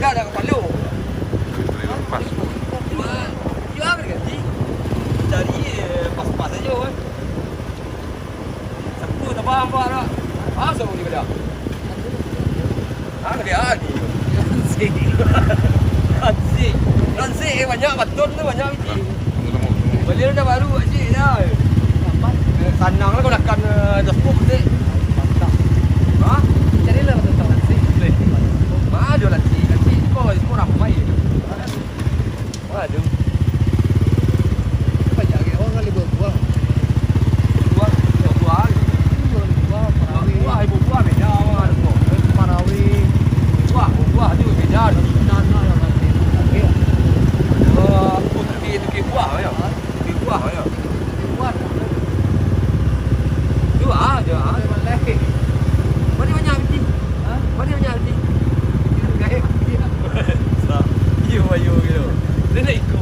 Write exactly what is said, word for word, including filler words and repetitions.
Dah ada kapalo. Pas. Cuma, yo, apo diganti? Cari, eh, pas-pas ajo, kan. Satu tambah ampa dah. Ah, sama di beda. Ah, dia ni. Ransik. Ransik. Ransik, eh, banyak baton tu, banyak biji. Bali dah baru, cik, dah. Eh, sanang lah kau nakan, eh, dashboard, cik. Ha? Carilah tentang Lansik. Boleh. Ma ado Lansik, Lansik. Kau, kau ramai. Ma ado. Banyak lagi orang kali buah-buah. Buah, buah, buah. Buah, buah, parawi. Buah, ibu buah beda, orang ada buah. Parawi. Buah, buah tu beda. Nan lah yang Lansik. Okey. Buah, tu tukik, tukik buah, ya. Ha? Tukik buah, ya. Tukik buah. Tu ah, tu ah. Mana banyak biji? Ha? Mana banyak biji? Gaib. Sa-, iyo, ayo, gitu. Dia nak ikut.